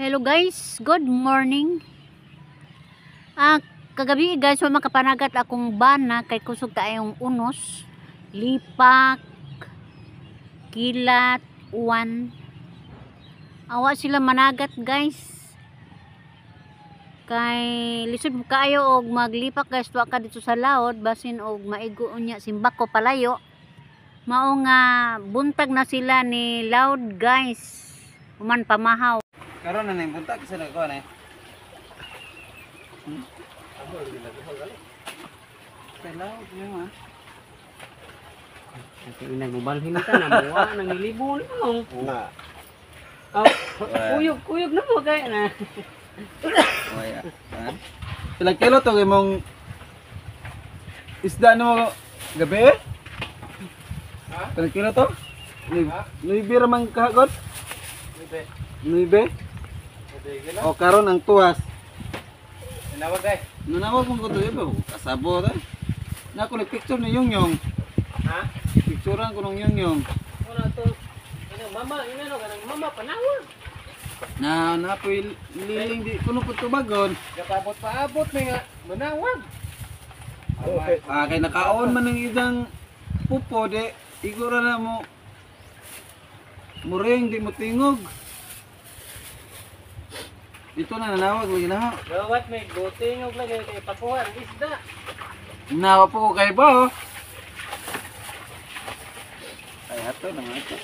Hello guys, good morning. Ah, kagabi guys, wa makapanagat akong bana kay kusog kaayong unos, lipak, kilat, uwan. Awa sila managat, guys. Kay lisod kaayo og maglipak, guys, tuwa ka dito sa laod basin og maigo unya simbako palayo. Mao nga buntag na sila ni loud, guys. Human pamahaw. Karon na ning buntag sa nagkuan eh. Kailaw niyo ah. Kasi inag mobalhin ka na muwa nang nilibo ni mo. Na. Oh, kuyog kuyog na mo kay na. Oy. Ha? Pila kilo to imong isda nimo gabi? Ha? Pila kilo to? Nuibe ra man kahagod? Nuibe. Nuibe? O karon ang tuwas. Nanawag ay. Nanawag mo ko to iba kasabot eh. Na ko picture ni Yung Yung. Ha? Picturean ko nung Yung Yung. Una to. Ina mama, ina no kanang mama panawag. Na napoy liling di kuno po tubagon. Gapabot paabot may nga manawag. Okay. Ah, kay nakaon man ang isang pupo de igura na mo muring di mo tingog. Ito na nanawag lagi na. Gawat may goting og lagi kay pakuha ang isda. Nawa po ko kay ba oh. Ay hato na nga ito.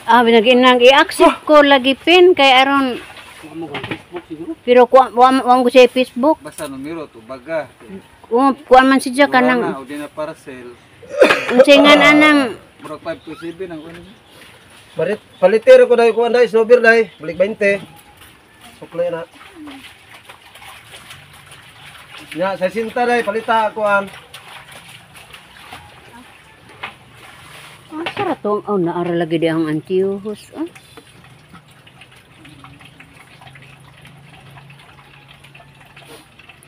Ah, binaginang i-accept ko lagi pin kay aron Wa mo kang Facebook siguro. pero kuan wa ko sa Facebook. Basta numero tubaga. Kuan man siya Wala na kanang o di na parcel. unsay nga anang Murag 5 to 7 ang kuno. Barit, palitero ko dahil kuan dahil, snowbeer dahil, balik 20. Sukli na. Ya, sa sinta dahil, palita kuan. Ah, sara to. Oh, naara lagi di ang Antiochus. Oh.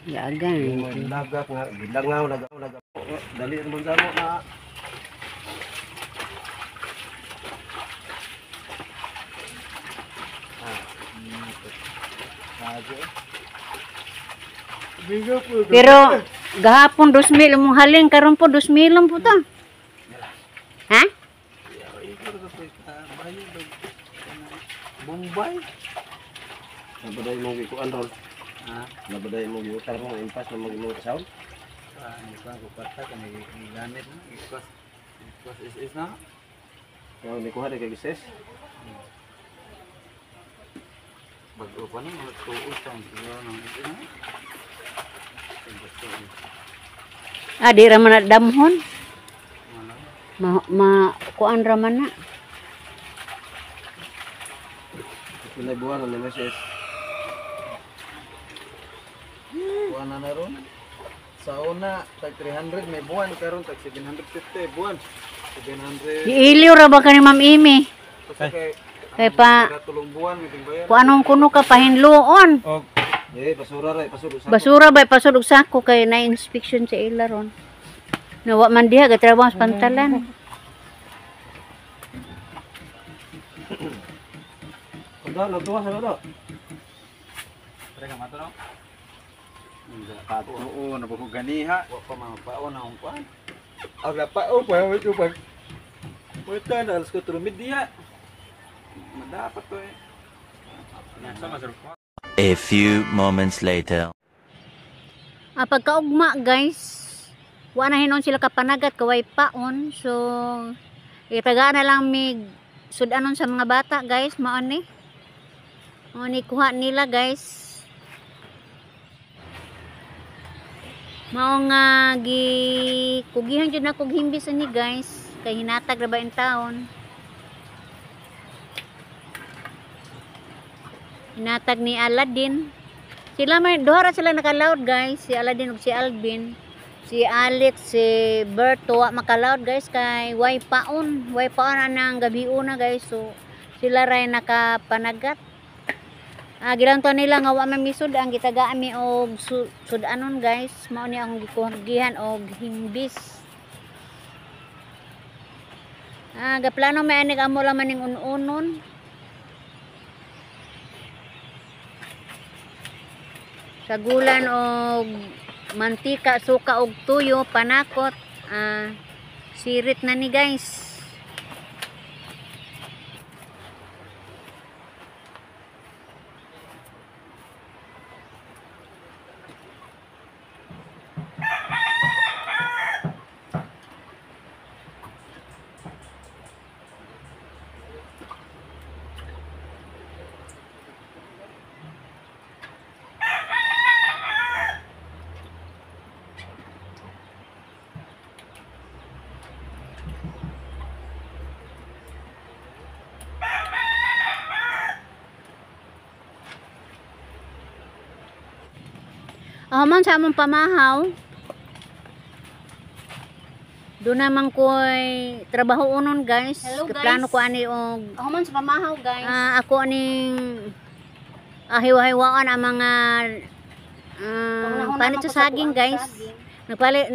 Yagan. Lagak nga, bilang nga, lagak, lagak. Dali naman sa mo na. Pero gahapon 2,000 mong halin karon po 2,000 lang po ta. Ha? Bombay. Nabaday mo gikuan ron. Ha? Nabaday mo giutang ron, impas na mag-imong sound. Ah, hindi ko ako kwarta kung may gamit na. Ikwas, ikwas is na. Kaya ni kuha kay gises. Bago pa na, mga tuos ang siguro ng ito na. Ah, di ra man na damhon. Ma, ma kuan ra man na. Pinay buwan ni Mrs. Buwan na na ron. Sa una, tag 300 may buwan. Karon tag 750 buwan. 700. Giiliw ra ba ka ni Ma'am Amy? Basta kay Kay pa kada tulong buwan may tingbayan. kung anong kuno ka pahinloon. Og Eh, basura ra, basura. Basura ba pasod og sako kay na inspection sa ila ron. Nawa man diha gatrabaho sa pantalan. Kundo, nagtuwa sa kundo. Pre ka mato no? Oo, nabuko ganiha. Wa pa mga paon na akong kuan. Ang napao pa, wa ko pag Puta na alas 4:30. Madapat to eh. A few moments later. Ah, pagkaugma guys, wa na hinon sila kapanagat kaway paon. So itagaan na lang mig sudanon sa mga bata, guys, mao ni. Mao ni kuha nila, guys. Mao nga gi kugihan jud na kog himbis ani, guys, kay hinatag ra ba in taon. Hinatag ni Aladdin. Sila may duha ra sila nakaloud, guys, si Aladdin ug si Alvin. Si Alex, si Berto wa makaloud, guys, kay way paon, way paon anang gabi una, guys. So sila ray nakapanagat. Ah, gilanto nila nga wa man misud ang gitagaan mi og sudanon, guys. Mao ni ang gikugihan og himbis. Ah, gaplano may anig amo lang maning un-unon. Sagulan og mantika, suka og tuyo, panakot. Sirit na ni guys. Human sa among pamahaw, doon naman ko'y trabaho unon guys. Hello, guys. Plano ko ani og Human sa pamahaw guys. Ako aning hiwa-hiwaan ang mga panit sa saging guys. Nagpalit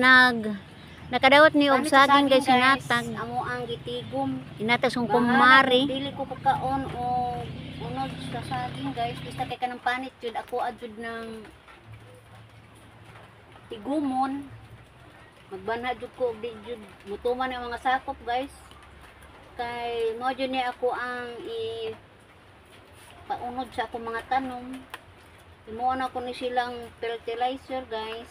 nakadawat ni og saging guys hinatag. Amo ang gitigom. Hinatag sa kumari. Dili ko pagkaon og unod sa saging guys. Basta kay kanang panit jud ako adjud ng tigumon. Magbanha jud ko og di jud mutuman ang mga sakop guys. Kay mo jud ni ako ang i paunod sa akong mga tanom. Imuon ako ni silang fertilizer guys.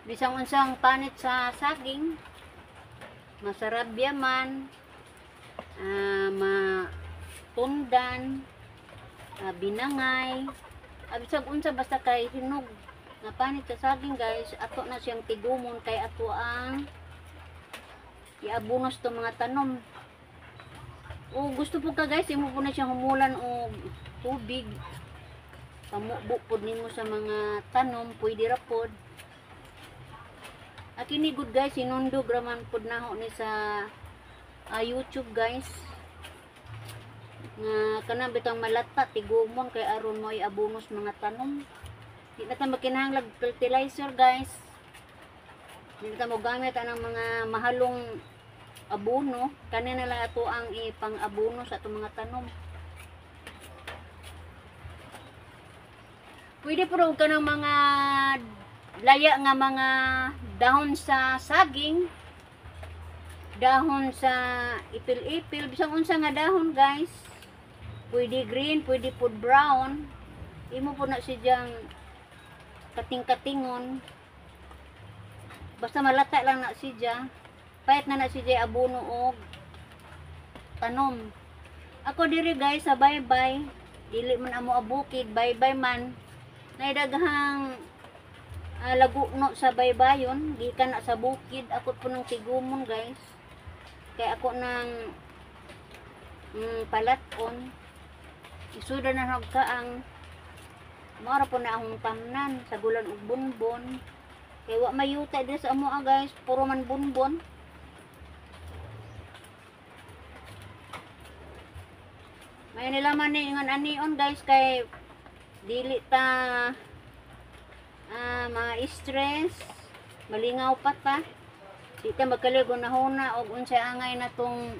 Bisang unsang panit sa saging, masarabya man, matundan, binangay, bisag unsa basta kay hinog na panit sa saging guys, ato na siyang tigumon kay ato ang iabunos to mga tanom. O gusto po ka guys, imo po na siyang humulan og tubig. Pamubo pod nimo sa mga tanom, pwede ra pod. Akini good guys, sinundog raman pod naho ni sa YouTube guys. Nga kanang bitang malata tigumon kay aron mo iabunos mga tanom. Di na ta magkinahanglag fertilizer guys. Di na ta mogamit anang mga mahalong abono. Kani na lang ato ang ipang-abono sa atong mga tanom. Pwede pero og kanang mga laya nga mga dahon sa saging, dahon sa ipil-ipil, bisang unsa nga dahon guys. Pwede green, pwede pud brown. Imo po na sidyang kating-katingon. Basta malata lang na siya. Payat na na siya abono og tanom. Ako diri guys sa baybay, dili man amo abukid, baybay man. Naidagahang lagukno sa baybayon, gikan na sa bukid. Ako po ng tigumon guys. Kaya ako ng palaton. Isuda na ka ang maara po na akong tamnan sa gulan og bunbon. Kay wa mayuta diri sa amoa guys, puro man bunbon. May nila man ni ingon anion guys kay dili ta ma-stress, malingaw pa ta. Di ta magkalig hunahuna og unsay angay natong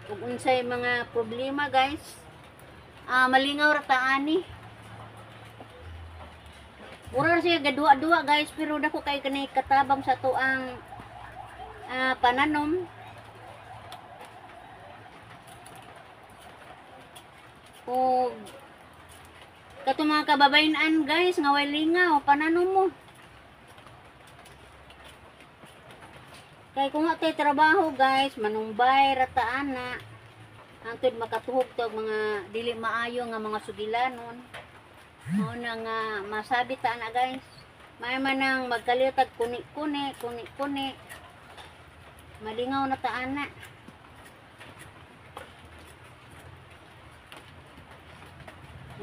og unsay mga problema guys. Malingaw ra ta ani. Mura siya gadua-dua guys, pero dako kay kanay katabang sa tuang pananom. Og katong mga kababayen-an guys nga way lingaw pananom mo. Kay kung wa tay trabaho guys, manumbay ra ta ana. Hangtod makatuhog ta og mga dili maayo nga mga sugilanon. Mao na nga masabi ta ana guys. May man ang magkalitag kuni-kuni, kuni-kuni. Malingaw na ta ana.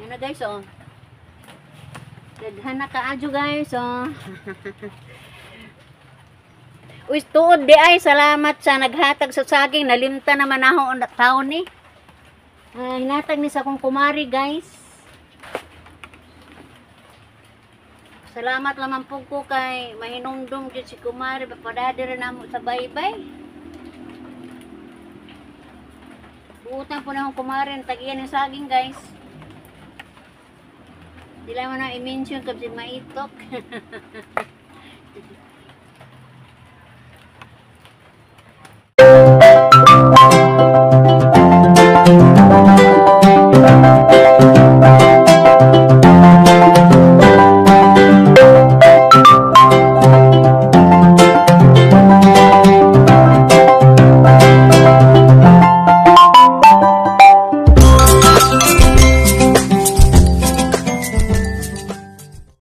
Yan na guys oh. Daghan na kaadyo guys oh. Uy, tuod di ay salamat sa naghatag sa saging. Nalimta naman ako ang taon ni. Hinatag ni sa akong kumari guys. Salamat lamang po ko kay mahinumdum jud si kumari, papadadira namo sa baybay. Buutan po na akong kumari, tagiyan ng saging guys. Dili man na i-mention kasi maitok.